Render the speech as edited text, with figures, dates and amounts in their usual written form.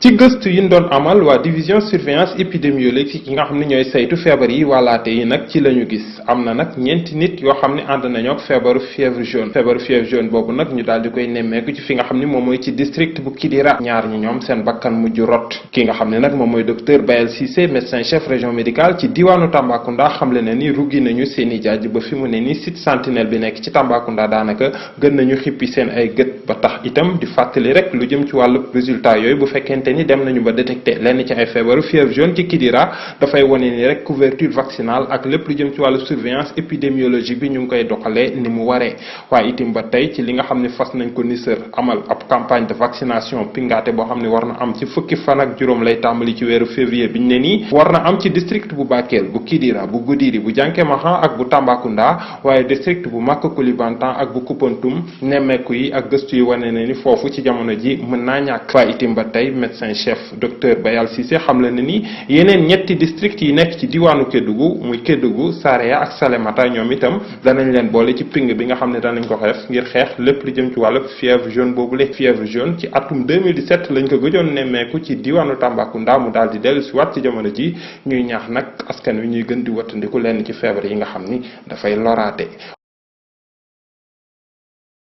ci gëstu yi ñu doon amal waa division surveillance épidémiologique yi nga xam ne ñooy saytu feebar yi wàllaate yi nag ci la ñu gis am na nag ñeenti nit yoo xam ne ànd nañoo ak feebaru fièvre jaune boobu nag ñu daal di koy nemmeeku ci fi nga xam ne moom mooy ci district bu Kidira ñaar ñi ñoom seen bakkan mujj rot ki nga xam ne nag moom mooy docteur Bayel Cissé médecin chef région médicale ci diwaanu Tambacounda xamle na ni ruggi nañu seen i jaaj ba fi mu ne ni site sentinelle bi nekk ci Tambacounda daanaka gën nañu xippi seen ay gët ba tax itam di fàttali rek lu jëm ci wàllu résultat yooyu bu fekkente ni dem nañu ba détecté lenn ci ay feebaru fièvre jaune ci Kidira dafay wane ni rek couverture vaccinale ak lépp lu jëm ci wàllu surveillance épidémiologique bi ñu ngi koy doxalee ni mu waree waaye itam ba tey ci li nga xam ne fas nañ ko nisër amal ab campagne de vaccination pingaate boo xam ne war na am ci fukki fan ak juróom lay tàmbali ci weeru février biñ ne nii war na am ci district bu Bakel bu Kidira bu Goudiri bu Diankémahan ak bu Tambacounda waaye district bu Maka Koulibantang ak bu Koupantoum nemmeeku yi ak gëstu yi wane na ni foofu ci jamono ji mën naa ñàkk waaye itam ba tey médecin chef docteur Bayal Cissé xamle na ni yeneen ñetti district yi nekk ci diwaanu Kédougou muy Kédougou Saraya ak Salémata ñoom itam danañ leen boole ci ping bi nga xam ne danañ ko xeex ngir xeex lépp lu jëm ci wàllu fièvre jaune boobule fièvre jaune ci atum 2017 lañ ko gëjoon nemmeeku ci diwaanu Tambacounda mu daal di dellu si waat ci jamono ji ñuy ñaax nag askan wi ñuy gën di wattandiku lenn ci feebar yi nga xam ni dafay loraate